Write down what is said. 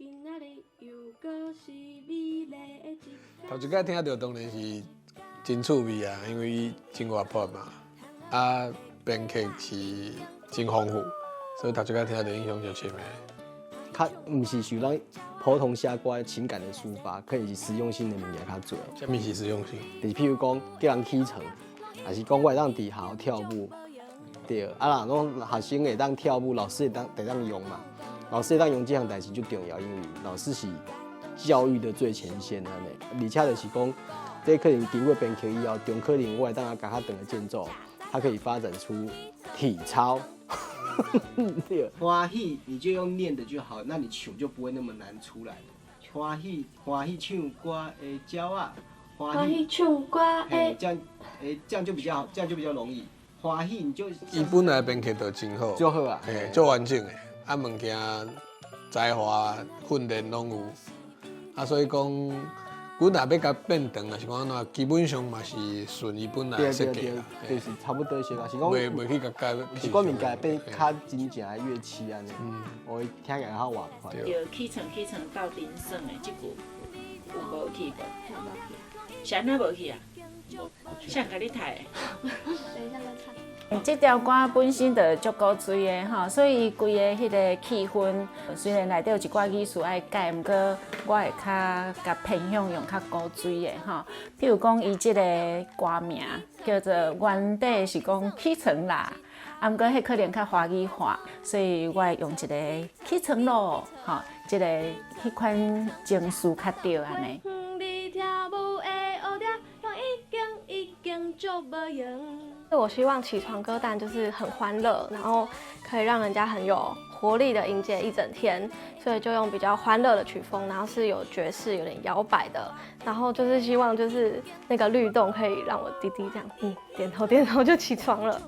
今仔日猶閣是美麗的一頭一擺聽著當然是真趣味啊，因為伊真活潑嘛，啊編曲是真豐富，所以頭一擺聽著印象就深的。較毋是像咱普通寫歌情感的抒發，可能是實用性的物件較濟。啥物是實用性？就是譬如講叫人起床，還是講我會當佇學校跳舞，對。啊，若講學生會當跳舞，老師會當用嘛。老師會當用這項代誌就重要，因為老師是教育的最前線按呢。而且就是講，這可能經過編曲以後，中可能我會當共較長的間奏，它可以發展出體操。對。歡喜你就用念的就好，那你唱就不會那麼難出來。歡喜歡喜唱歌的鳥仔，歡喜唱歌的，這樣，這樣就比較好，這樣就比較容易。歡喜你就伊本來編曲就真好，足好啊，嘿，足完整的，啊物件才華訓練攏有，啊所以講，阮若欲共變長，抑是講按怎，基本上嘛是順伊本來設計啦，就是差不多是啦，是講袂去共改，是講物件變較真正的樂器按呢，我會聽起來較活潑。對，起床起床鬥陣耍的這句有無去無？是按怎無去啊？誰共你刣的？等一下再唱。這條歌本身就足古錐的吼，所以伊規个彼个氣氛，雖然內底有一寡語詞愛改，毋過我會較共偏向用較古錐的吼。譬如講，伊這個歌名叫做原底是講起床啦，啊，毋過彼可能較華語化，所以我會用一个起床囉，吼，這个彼款情緒較對按呢。已經已經足無閒。我希望起床歌單就是很歡樂，然後可以讓人家很有活力的迎接一整天，所以就用比較歡樂的曲風，然後是有爵士、有點搖擺的，然後就是希望就是那個律動可以讓我弟弟這樣，點頭點頭就起床了。